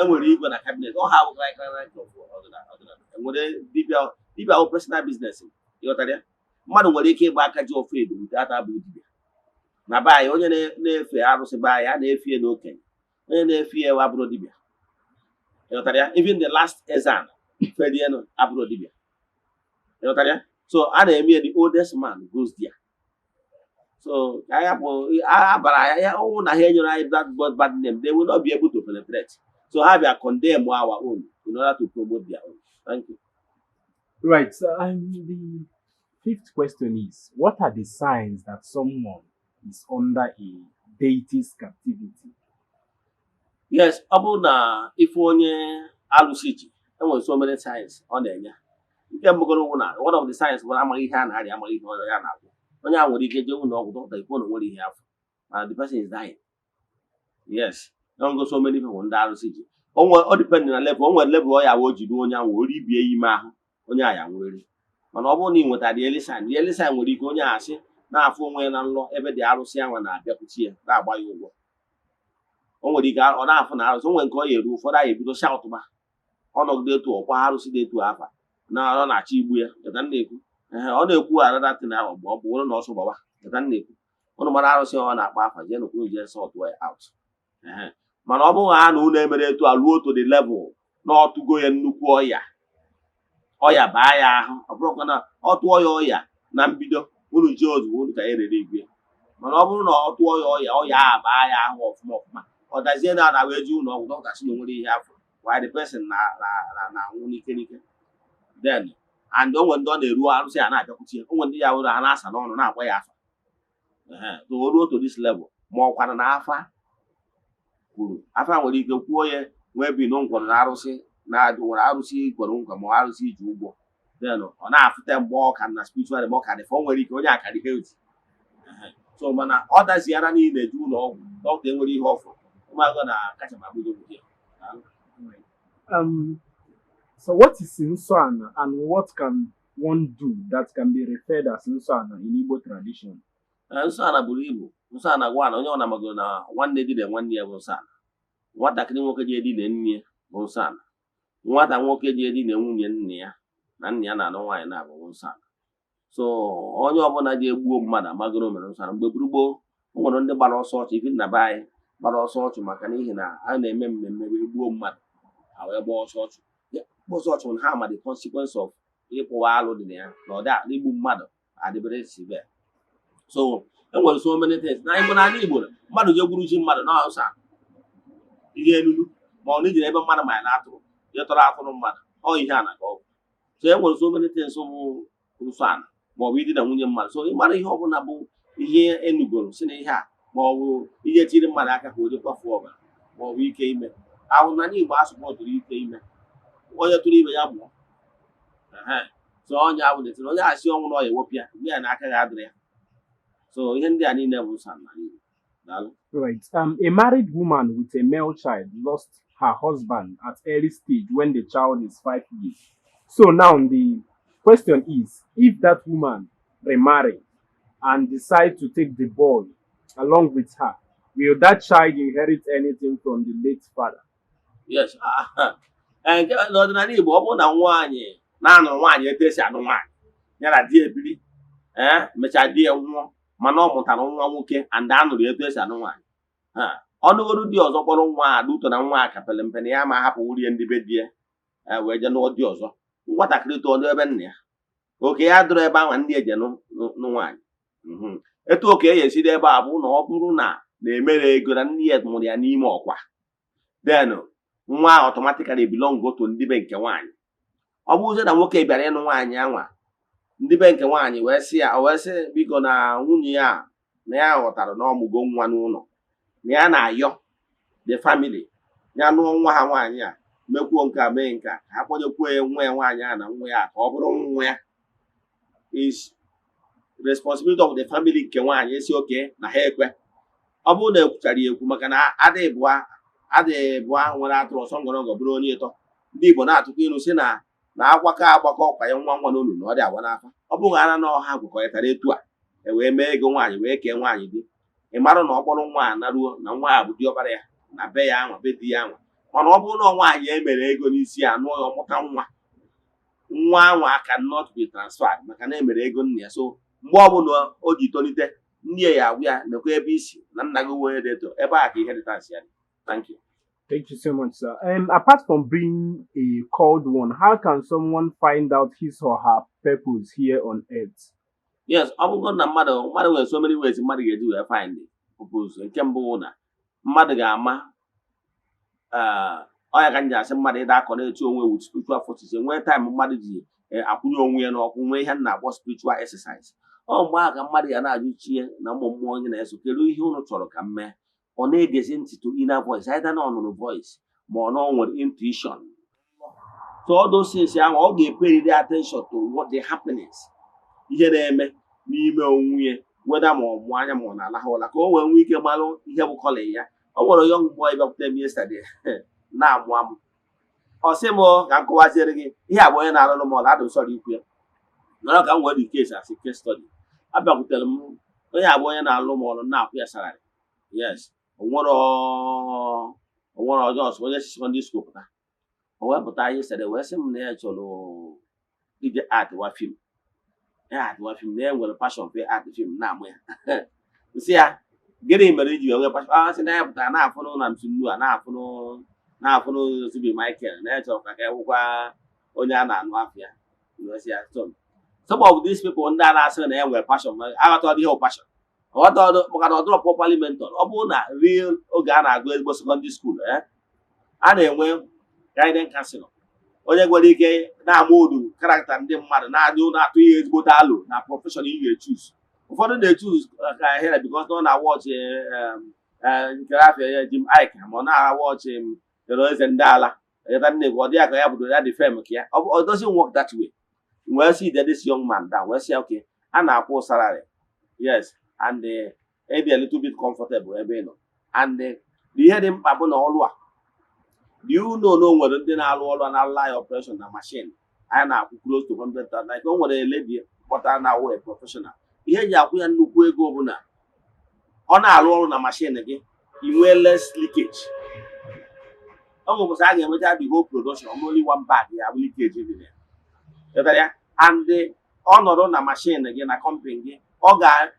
enwere igwe na cabinet. Ọ ha abụghị rank of ọdịnala. Ọdịnala enwere dibia. Dibia bụ personal business. Ịghọtara ya? Mmadụ nwere ike ịgba aka ji ọfọ edo wute ata abụghị dibia. Na be anyị, onye na-efe arụsị be anyị, a na-efe ya n'okenye. Onye na-efe ya abụrụ dibia. Ịghọtara ya? Even the last Ezan ferienu abụrụ dibia. Ịghọtara ya? So a na-eme ya, the oldest man goes there. So ka anyị hapụ abara ya ya ọnwụ na ha enyere anyị that bad name, they will not be able to penetrate. So ha bịa condemn our own in order to promote their own. Thank you. Right. So, the fifth question is, what are the signs that someone is under a deity's captivity? Yes, ọ bụrụ na ife onye alụsị ji, enwere so many signs ọ na-enye. Nke mbụgoro bụ na one of the signs bụ na amaghị ihe a na-arịa, amaghị ihe ọ ya na-agwụ. Onye a nwere ike jee ụlọ ọgwụ, dọkịta ikwu na o nwere ihe afọ, mana the person is dying. Yes, enwego so many people ndị arụsị ji. O nwere, ọ depend na level. O nwere level ọ ya wụ o jiri onye ahụ o ribie ime ahụ onye a ya nwụrịrị. Mana ọ bụrụ na ị nwetara the early sign, the early sign nwere ike onye a asị na-afụ onwe ya na nlọ ebe dị arụsị ahụ na-abịakwute ya, na-agba ya ụgwọ. O nwere ike ọ na-afụ na arụsị o nwere nke ọ ya eru. Ụfọdụ anyị ebido shoutụba ọnọgide etu ọkwa arụsị dị etu afa na ọ na-achọ igbu ya. Gata m na-ekwu, ehe, ọ na-ekwu another thing ahụ mgbe ọ bụrụ na ọsọ gbawa. Gata m na-ekwu, ụnụ mara arụsị ọ na-akpa afa, jee nụkwuru, jee sort ya out. Ehe, mana ọ bụghị ha na unu emere etu a ruo to the level na ọtụgo ya nnukwu ọya, ọya baa ya ahụ. Ọ bụrụkwa na ọ tụọ ya ọya na mbido, unu jee ozugbo unu ka ya rere igwe. Mana ọ bụrụ na ọ tụọ ya ọya, ọya a baa ya ahụ ọfụma ọfụma, ọ dazie na ana wee ji ụlọ ọgwụ, dọkịta sị na o nwere ihe afọ. While the person na na na na-anwụ n'ike n'ike. Then and o nwere ndị ọ na-eru arụsị a na-abịakwute ya. O nwere ndị ya wụrụ ha na-asa n'ọnụ na-akpọ ya afa. Ehe, so o ruo to this level, ma ọ kwana na afa kwuru, afa nwere ike kwuo ya nwee bi na nkwere na arụsị na nwere arụsị kwere nkwa ma ọ arụsị iji ụgwọ. Then ọ na-afụta mgbe ọ ka na spiritual, ma ọ ka dị, o nwere ike onye aka dị healthy. Ehe. So mana ọ daziara niile eje ụlọ ọgwụ, dọkịta enwere ihe ọfụ ụmụagụ na kacha ma bido ya. So what is Nsọ-Ana and what can one do that can be referred as Nsọ-Ana in Igbo tradition? Ee, nsọ ana buru ibu. Nsọ ana gwa na onye ọ na-amagoro na nwanne di na nwanne ya bụ nsọ ana. Nwatakịrị nwoke ji edina nne ya bụ nsọ ana. Nwata nwoke ji edina nwunye nna ya na nna ya na-anụ nwaanyị na-abụ nsọ ana. So onye ọbụla ji egbuo mmadụ amagoro mere nsọ ana. Mgbe gburu gboo, o nwere ndị gbara ọsọ ọchụ ifi nna be anyị gbara ọsọ ọchụ maka n'ihi na a na-eme mmemme wee gbuo mmadụ, ha wee gbaa ọsọ ọchụ. Ya, gba ọsọ ọchụ na ha ma the consequence of ịkwụwa alụ dị na ya na ọ dị igbu mmadụ adịbere severe. So e nwere so many things na Igbo, n'ala Igbo, mmadụ je gburu ji mmadụ na ọsọ ihe elulu, ma ọ na ijere ebe mmadụ ma ya na atụrụ je tọrọ atụrụ mmadụ, ọ ihe a na ka ọ bụ. So e nwere so many things bụ nsọ ala, ma ọ bụ idina nwunye mmadụ. So ịmara ihe ọbụla bụ ihe enugoro si na ihe a, ma ọ bụ ihe tiri mmadụ aka ka o je kwafuo ọbara, ma ọ bụ ike ime ahụ. Na Igbo asụpọtụrụ ike ime, onye tụrụ ime ya gbụọ. Ehe. So onye ahụ detịrị onye asị ọnwụ na ọ ya ewepụ ya mgbe ya na aka ga adịrị ya. So ihe ndị a niile bụ nsọ ala n'Igbo. Daalụ. Right. A married woman with a male child lost her husband at early stage when the child is 5 years. So now the question is, if that woman remarry and decide to take the boy along with her, will that child inherit anything from the late father? Yes. Ah, ee, nke n'ọdịnala Igbo, ọ bụrụ na nwaanyị na-anụrụ nwaanyị etu esi anụ nwaanyị ya na di ebiri, ee, mechaa di ya nwụọ, mana ọ mụtara nwa nwoke and anụrụ etu esi anụ nwaanyị, ha ọnụgodu di ọzọ kpọrọ nwa a ụtọ na nwa a ka pere mpe na ya ma hapụ wurie ndị be di ya, ee, wee jee nụọ di ọzọ. Nwatakịrị tụọ n'ebe nna ya, oke ya dụrụ ebe ahụ ndị eje nụ nụ nwaanyị. Etu oke ya esi dị ebe a bụ na ọ bụrụ na na-emere ego na nne ya mụrụ ya n'ime ọkwa, then nwa ahụ automatically belong to ndị be nke nwaanyị. Ọ bụrụzie na nwoke bịara ịnụ nwaanyị anwa, ndị be nke nwaanyị wee sị ya, o wee sị biko na nwunye ya na ya ghọtara na ọmụgo nwa n'ụlọ, na ya na-ayọ the family ya nụọ nwa ha nwaanyị a, mekwuo nke a, mee nke a, ka ha kpọnyekwuo ya nwa ya nwaanyị a na nwa ya ka ọ bụrụ nwa ya, is responsibility of the family nke nwaanyị esi oke na ha ekwe. Ọ bụrụ na ekwuchara ya ekwu, maka na adị ịbụa nwere atụrụ ọsọ ngọrọngọ bụrụ onye ịtọ. Ndị Igbo na-atụkwa ilu si na na agbakọ agbakọ ọkwa ya nwa nwa n'olu na ọ dị agba n'afa. Ọ bụghị ara na ọha gwekọrịtara etu a e wee mee ego nwaanyị wee kee nwaanyị di, ị marụ na ọ kpọrọ nwa a naruo na nwa a bụ diọkpara ya na be ya anwa, be di ya anwa. Mana ọ bụrụ na nwaanyị e mere ego n'isi ya nụọ ya, ọmụta nwa, nwa anwa cannot be transferred maka na emere ego nna ya. So mgbe ọbụla o ji tolite, nne ya agwa ya nekwa ebe isi na nna gị nwere dị eto ebe a ka inheritance ya dị. Thank you. Thank you so much, sir. Apart from being a called one, how can someone find out his or her purpose here on earth? Yes, ọ bụrụ na mmadụ nwere so many ways mmadụ ga-eji wee find purpose. Nke mbụ bụ na mmadụ ga-ama ọ ya ka m ji asị mmadụ ịda akọ na-etu onwe with spiritual forces. Enwee time mmadụ ji akwụnye onwe ya n'ọkụ, nwee ihe m na-akpọ spiritual exercise. Ọ mgbe ahụ ka mmadụ ya na-ajụ chie na ụmụ mmụọ onye na-eso, kedu ihe unu chọrọ ka m mee? Ọ na-egezi ntị to inner voice, either na ọ nụrụ voice ma ọ na ọ nwere intuition. So all those things ahụ, ọ ga-epay attention to what the happenings, ihe na-eme n'ime onwe ya, weda ma ọ mụ anya ma ọ na-alahụ ụla, ka o wee nwee ike malụ ihe bụ calling ya. O nwere young boy bịakwute m yesterday na-amụ amụ. Ọ sị m ka m kọwaziere gị ihe a bụ onye na-arụrụ m ọla adụ sọrọ ikwu ya nọrọ ka m wee dị case as a case study. Abịakwutere m onye a bụ onye na-alụ m ọrụ, na-akwụ ya salary. Yes, onwere onwere ọjọọ ọsọ onye si secondary school pụta. O wee pụta yesterday wee sị m na ya chọrọ ije act wa film, ya act wa film, na ya nwere passion for act film. Na-amụ ya, nsị ya, gịnị mere iji wee nwee passion? A sị na ya pụtara na-afụnụ na ntụnnu a na-afụnụ na-afụnụ Zubby Michael, na ya chọrọ ka ya wụkwa onye a na-anụ afọ ya. Wee sị ya, so some of these people ndị a na-asị na ya nwere passion aghọtọdụ ihe bụ passion, ọghọtọdụ, maka na ọ dịrọ properly mentor. Ọ bụrụ na real oge a na-agụ ezigbo secondary school, a na-enwe Guidance counselor, onye nwere ike na-ama odu character ndị mmadụ na-adị na-atụ ihe ezigbote alụ na profession ị ga-echoose. Ụfọdụ na-echoose ka here because na ọ na-awatch nke afịa ya Jim Iyke, ma ọ na-awatch Eze Ndị Ala eta nne, ọ dị ya ka ya budo ya dị fem ka ya. Ọ doesn't work that way. Wee sị this young man down, wee sị ya, okay, a na-akwụ salary, yes, and ịdị a little bit comfortable ebe ị nọ, and ihe dị mkpa bụ na ọrụ a, do you know na o nwere ndị na-arụ ọrụ na line operation na machine anyị na-akwụ close to 100,000? Like o nwere lady kpọtara na awụ a professional, ihe eji akwụ ya nnukwu ego bụ na ọ na-arụ ọrụ na machine gị, ị nwee less leakage. Ọ nwere a ga-emecha the whole production, only one bag ya bụ leakage dị na ya. Ghọtara ya? And ọnọdụ na machine gị na company gị, ọ ga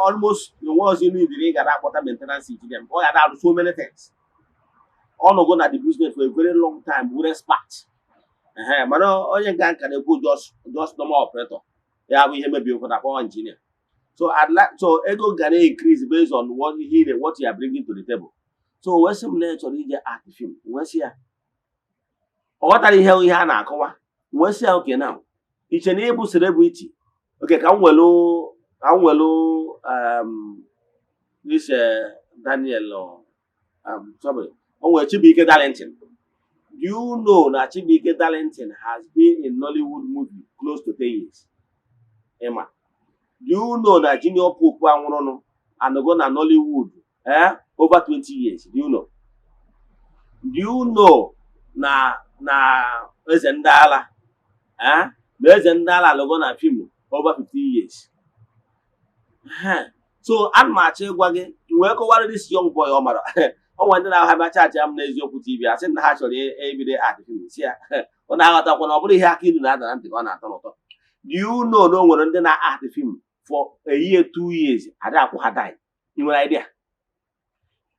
almost enwe ozi need ị ga na-akpọta maintenance engineer. Ọ ga na-arụ so many things. Ọ nọgo na the business for a very long time, were expert. Ehe, mana onye nka na-ekwu just normal operator ya bụ ihe mebiri, ụfọdụ akpọ engineer. So I'd like, so ego ga na-increase based on what he what you are bringing to the table. So wee sị m na ị chọrọ ije act film. Wee sị ya, ọ ghọtara ihe a na-akọwa. Wee sị ya, okay, now iche na ịbụ celebrity, okay, ka m welu this Daniel, sorry, o nwere Chibuike Darlington. Do you know na Chibuike Darlington has been in Nollywood movie close to 10 years? Ịma? Do you know na Junior Pope anwụrụnụ anọgo na Nollywood over 20 years? Do you know? Do you know na Eze Ndị Ala, na Eze Ndị Ala anọgo na film over 15 years? So ana m achọ ịgwa gị, wee kọwara this young boy, ọ mara ọ nwere ndị na-ahụ bịa chat m n'Eziokwu TV, asị na ha chọrọ ibido act film. Si ya ọ na-aghọtakwa na ọ bụrụ ihe aka ilu na-ada na ntị ka ọ na-atọ n'ụtọ. Do you know na o nwere ndị na-act film for a year, 2 years, ada akwụ ha dime? Ị nwere idea?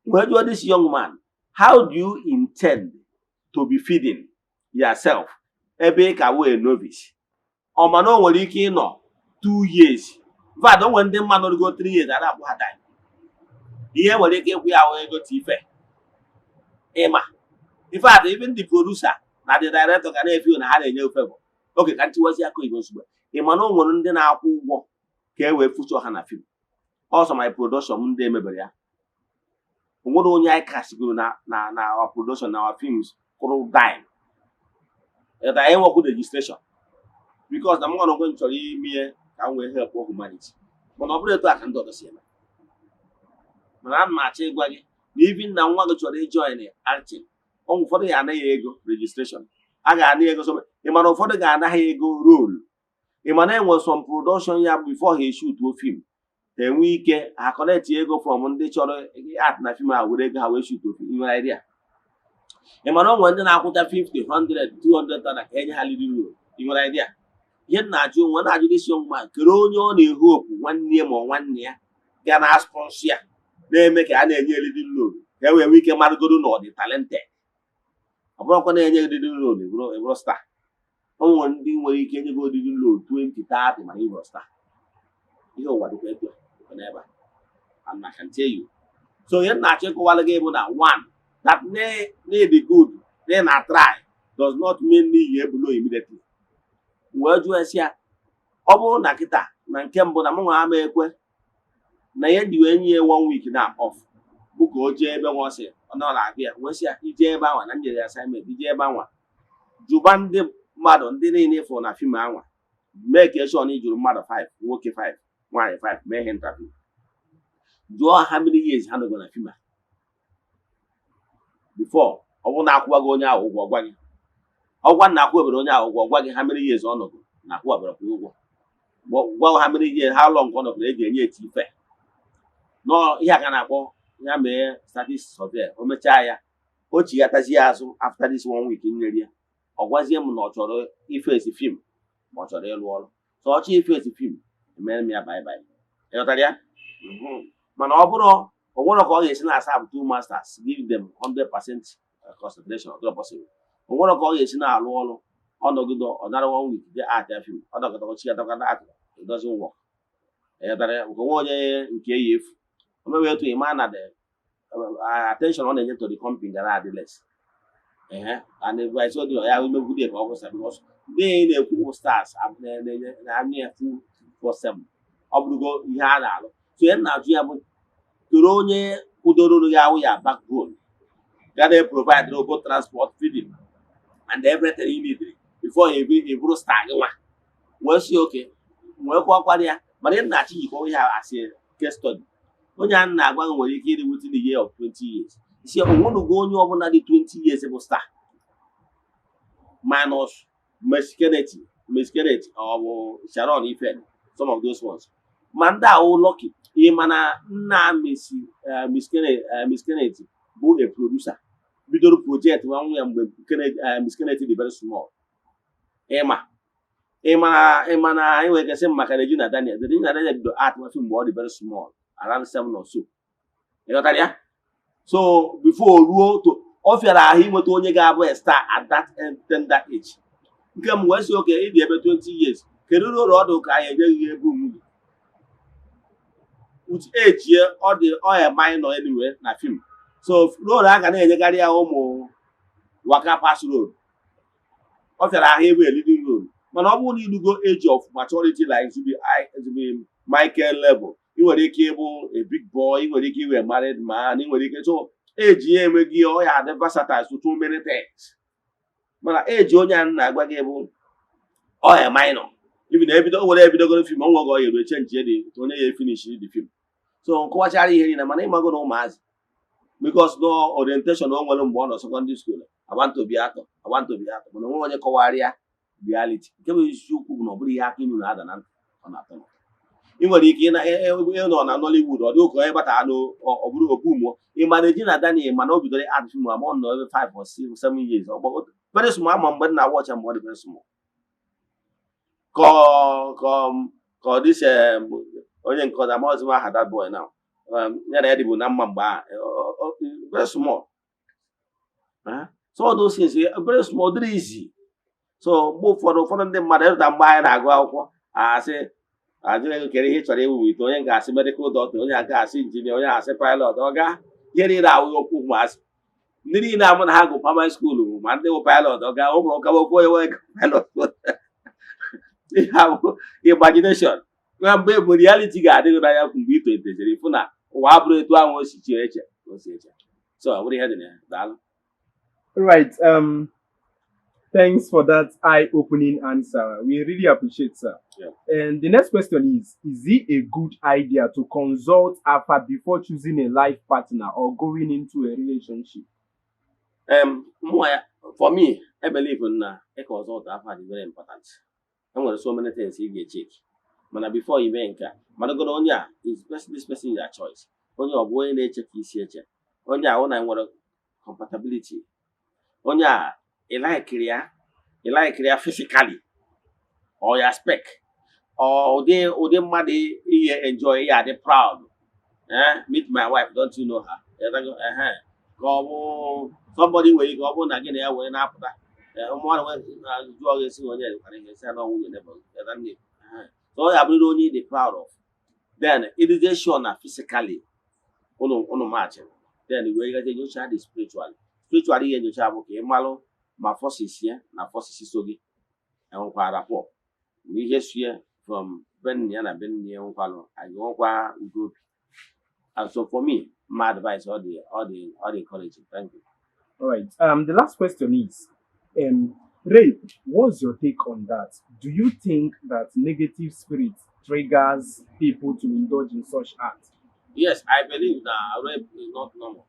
Wee jụọ this young man, how do you intend to be feeding yourself ebe ị ka wee novice? Ọ ma na o nwere ike ịnọ 2 years. In fact, o nwere ndị mmadụ rugo 3 years, ada akwụ ha dime. Ihe nwere ike ịkwụ ya ahụ ego tife ịma. In fact, even the producer na the director ga na-efe na ha na-enye favor. Oge ka ntiwazi aka oyibo nsogbu. Ị ma na o nwere ndị na-akwụ ụgwọ ka e wee feature ha na film? Ọsọ my production ndị emebere ya, o nwere onye anyị kasigoro na our production, na our films, kwụrụ dime. Ịta anyị nwekwu registration because na m nwere onwe m chọrọ ime ihe ka m wee help humanity, mana ọ bụrụ etu a ka ndị ọzọ si eme. Mana ana m achọ ịgwa gị na even na nwa gị chọrọ ijoin acting, ọ ụfọdụ ya anaghị ego registration, a ga-ana ego. So ị mana ụfọdụ ga-anaghị ego role. Ị ma na enwe some production ya before ha eshoot film, ha enwe ike ha collect ego from ndị chọrọ act na film, ha were ego ha wee shoot film. Ị nwere idea? Ị ma na o nwere ndị na-akwụcha 50, 100, 200 dollar ka enye ha leading role? Ị nwere idea? Ihe m na-ajụ nwa na-ajụ this young man, kere onye ọ na-ehope nwanne ya ma ọ nwanne ya ga na sponsor ya, na-eme ka a na-enye leading role, ka e wee nwee ike marụgodo na ọ dị talented? Ọ bụrụkwa na-enye leading role ịbụrụ star. O nwere ndị nwere ike enye gị leading role 20, 30, mana ịbụrụ star. Ihe ụwa dịkwa etu a, dịkwa n'ebe a, and I can tell you. So ihe m na-achọ ịkọwara gị bụ na one that need good na try does not mean na iyi ebulo immediately. Wee jụọ esi ya, ọ bụrụ na kịta na nke mbụ na mụ nwa ama ekwe na ihe ji wee nye ya one week na off bụ ka o jee ebe nwa ọ sị ọ nọ na-agụ ya. Wee sị ya, ije ebe anwa na nyere ya assignment, ije ebe anwa, jụba ndị mmadụ, ndị niile fụrụ na film anwa, mee ka eshọn jụrụ mmadụ 5, nwoke 5, nwaanyị 5, mee ihe interview, jụọ ha many years ha nọgo na film a before. Ọ bụrụ na akwụwaghị onye ahụ ụgwọ, gwa gị ọgwa na akwụwebere onye ahụ ụgwọ, gwa gị ha many years ọ nọgo na akwụwabere kwa ụgwọ, gwa ha many years, how long ọ nọgoro eji enye eti ife nọọ. Ihe a ka na-akpọ ya mee status survey. O mechaa ya, o chighatazi ya azụ after this one week nyere ya, ọ gwazie m na ọ chọrọ ifesi film ma ọ chọrọ ịrụ ọrụ. So ọ chọọ ifesi film, emere m ya bye bye. Ịghọtara ya? Mana ọ bụrụ o nwere ka ọ ga-esi na-asa bụ two masters, give them 100% concentration, ọ dịrọ possible. O nwere ka ọ ga-esi na-alụ ọrụ, ọ nọgide ọ nara one week je act ya film, ọ nọgide chigatakwa act. It doesn't work. Ịghọtara ya? Nke nwe onye nke ya efu o mewe etu ịma na the attention ọ na-enye to the company gara adị less. Ehe, and if I told you ya megide ka ọ kwụsị, because ndị na-ekwu bụ stars na-enye na-anya ya 247, ọ bụrụgo ihe a na-alụ. So ihe m na-ajụ ya bụ, kedu onye kwudoro ya awụ ya backbone ga na-provide both transport, feeding and everything you need before ị bụrụ star gị nwa? Wee si oke wee kwọkwara ya. Mana ị na-achọ ijikọ ihe a asị case study, onye a na-agwa gị nwere ike ịdị within the year of 20 years. Si onwenugo onye ọbụla dị 20 years bụ star minus Mercy Kenneth, Mercy Kenneth ọ bụ Sharon Ife, some of those ones. Ma ndị ahụ lucky. Ị ma na nna Mercy, Miss Kenneth, Miss Kenneth bụ a producer bidoro project nwa nwa ya mgbe Kenneth, Miss Kenneth dị very small. Ịma na anyị nwere ike sị maka Regina Daniel. Regina Daniel bido act nwa film mgbe ọ dị very small, around 7 or so. Ịghọtara ya? So before o ruo to ọ fịara ahụ inweta onye ga-abụ a star at that tender age. Nke m wee sị, oke ịdị ebe 20 years, kedu ụlọ ọdụ ka anyị enyeghị gị ebe nwunye with age ya? Ọ dị ọ ya minor anyway na film, so role a ga na-enyekarị ya ụmụ waka pass role. Ọ fịara ahụ ebe leading role. Mana ọ bụrụ na ilugo age of maturity like Zubi, Zubi Michael level, ị nwere ike ịbụ a big boy, ị nwere ike iwe married man, ị nwere ike. So age ya enweghị, ọ ya adị versatile to too many things. Mana age onye a na-agwa gị bụ ọ ya minor. Even ebido o were ebidogoro film, ọ nweghị ọ ya eru change dị onye ya finish the film. So nkọwachara ihe niile. Mana ịmago na ụmụazị, because no orientation o nwere mgbe ọ nọ secondary school, I want to be actor, I want to be actor, mana onwe onye kọwara ya reality. Nke bụ eziokwu bụ na ọ bụrụ ihe aka inu na-ada na ntị, ọ na-atọ n'ụtọ. Ị nwere ike ịnọ na Nollywood, ọ dị ụka onye batara ọ bụrụ obu mụọ. Ị ma na Regina Daniel, mana o bidoro act film ama ọ nọ ebe 5 or 6 7 years. Ọ gbago very small. Ama mgbe m na-watch ya mgbe ọ dị very small. Ka ọ dịsị onye nke ọzọ, amaghịzi m aha that boy now. Ya na ya dịbụ na mma mgbe ahụ, very small. So all those things, very small, dịrị easy. So mgbe ụfọdụ ndị mmadụ ịrụta mgbe anyị na-agụ akwụkwọ, asị ajụ ego, kere ihe ị chọrọ iwu ite, onye ga-asị medical doctor, onye ga-asị engineer, onye ga-asị pilot. Ọ ga ihe niile awụghị okwu ụmụazị. Ndị niile amụ na ha gụ primary school bụ ma ndị bụ pilot. Ọ ga ụmụ ụka okwu onye nwere pilot. Ihe abụ imagination na mgbe bụ reality ga-adịghị n'anya. Mgbe ị toliteziri, ịfụ na ụwa abụrụ etu ahụ o si chee eche o si eche. So ọ bụrụ ihe dị na ya. Daalụ. Right. Thanks for that eye-opening answer. We really appreciate, sir. Yeah. And the next question is it a good idea to consult AFA before choosing a life partner or going into a relationship? Mụ ya, for me, I believe na ịconsult afa dị very important. E nwere so many things ị ga-echeck, mana before i mee nke a, managoro onye a is person, this person is your choice. Onye ọ bụ onye na-eche ka isi eche, onye a hụ na nwere compatibility, onye a ị likiri ya, ị likiri ya physically or ya spec or ụdị mmadụ ihe enjoy ya, dị proud, eh, meet my wife, don't you know her? Ehe, ka ọ bụ somebody nwere ike ọ bụrụ na gị na ya wee na-apụta, mmadụ wee jụọ gị esi onye dịkwara ihe si na nwunye neighbor gị. So ọ ya bụrụ onye ị dị proud of, then it is sure na physically unu match, then wee gaje nyocha dị spiritually. Spiritually, ihe nyocha bụ ka ị malụ ma forces ya na forces so gị enwekwa rapport, ma ihe sie from be nna ya na be nne ya nwekwalụ aga nwekwa udo obi. And so for me, my advice, ọ dị encouraging. Thank you. All right. The last question is, rape. What's your take on that? Do you think that negative spirit triggers people to indulge in such acts? Yes, I believe that rape is not normal,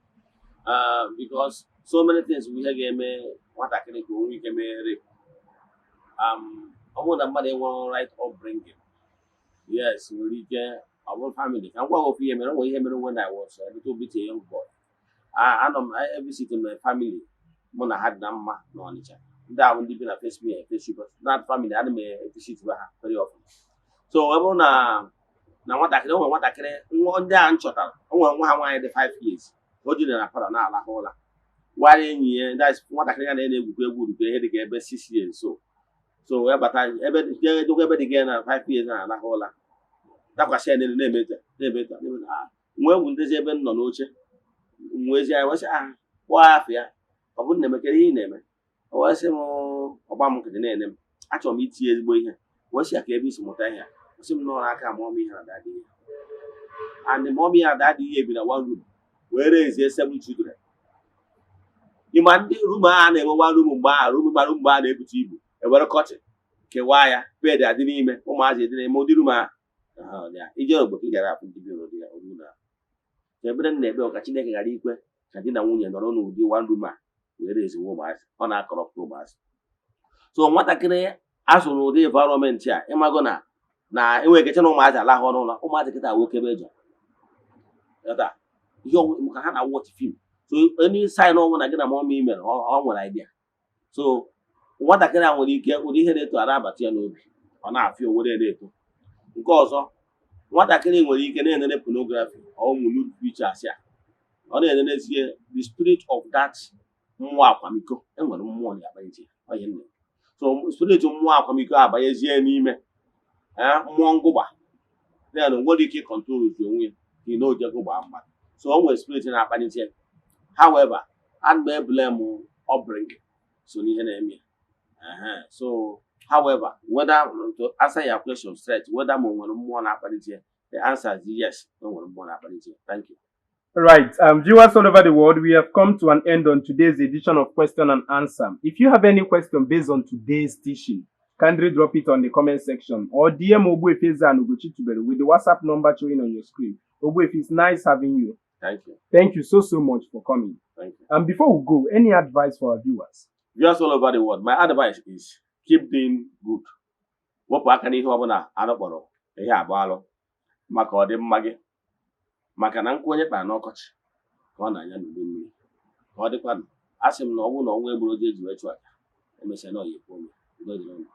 because so many things bụ ihe ga-eme nwatakịrị ka o nwee ike mee rape. Ọ bụrụ na mmadụ enwere right upbringing, yes, nwere ike ọ bụrụ family. Ka m gwa gị ofu ihe mere. O nwere ihe mere when I was a little bit a young boy. Anọ m visit my family, mụ na ha dị na mma n'Ọnịcha. Ndị ahụ ndị bi na face me face you, but that family, ana m evisit ha very often. So ọ bụrụ na nwatakịrị, o nwere nwatakịrị nwa ndị a m chọtara, o nwere nwa ha nwaanyị dị 5 years, o jiri na parlour na-alahụ ụra nwara enyi ya. That's nwatakịrị ya na-egwukwa egwu rukwa ihe dị ka ebe 6 years. So wee bata ebe jekwa ebe dị gị na 5 years na-alahụ ụra, dakwasị ya n'elu, na-emeta na-emeta na-emeta. Ah, nwee egwu ndezi ebe m nọ n'oche nwezi anya wee sị, ah, kpọọ afọ ya. Ọ bụrụ na emekere ihe ị na-eme, o wee sị m, ọgba m nkịtị na-ene m, achọrọ m itinye ezigbo ihe. Wee sị ya ka ebe isi mụta ihe a. Ọ sị m nọrọ aka mummy ihe na daddy ihe, and mummy ya, daddy ihe bi na one room wee raise seven children. Ịma ndị room a na-enwe one room mgbe ahụ, room gbara mgbe a na-ebute ibu, ewere curtain kewaa ya, bed adị n'ime, ụmụazị dị n'ime ụdị room a. Ije ogbo ka ị gara afụ ndị bi n'ụdị ya oru na ebere m na-ekpe ka Chineke ghara ikwe ka di na nwunye nọrọ n'ụdị one room a wee raise ụmụazị. Ọ na-akọrọpụta ụmụazị. So nwatakịrị azụ n'ụdị environment a, ịmago na enwere ike na ụmụazị alahụ n'ụlọ ụmụazị kịta nwoke ebe eji ghọta ihe maka ha na watch film. So any sign ọbụla gị na mummy mere, ọ nwere idea. So nwatakịrị a nwere ike ụdị ihe na-eto a na-abata ya n'obi, ọ na-afịa owere na-eto. Nke ọzọ, nwatakịrị nwere ike na-enene pornography ọ ụmụ nude pictures a ọ na-enenezie, the spirit of that mmụọ akwamiko, enwere mmụọ na-akpalite ya, ọ ihe m na-ekwu. So spirit mmụọ akwamiko abanyezie n'ime mmụọ ngụgba, then o nwere ike control onwe ya ka ị na oje gụgba mmadụ. So o nwere spirit na-akpalite ya. However, ana m eblame upbringing so n'ihe na-eme ya. So however, whether to answer your question straight, whether ma o nwere mmụọ na-akpalite ya, the answer is yes, o nwere mmụọ na-akpalite ya. Thank you. Right. Viewers all over the world, we have come to an end on today's edition of Question and Answer. If you have any question based on today's teaching, kindly drop it on the comment section or DM Ogbuefi Eze-Ana Ugochi Tubelu with the WhatsApp number showing on your screen. Ogbuefi, it's nice having you. Thank you. Thank you so, so much for coming. Thank you. And before we go, any advice for our viewers? Viewers all over the world, my advice is keep doing good. Wepụ aka n'ihe ọbụla arụ kpọrọ ihe abụọ alụ maka ọdịmma gị, maka na nkụ onye kpara n'ọkọchị ka ọ na-anya n'udu mmiri. Ka ọ dịkwanụ, a sị m na ọ bụrụ na ọnwa egburu oge eji wee chụ aja, emesịa na ọ ya ekwu ome. Udo dịrị unu.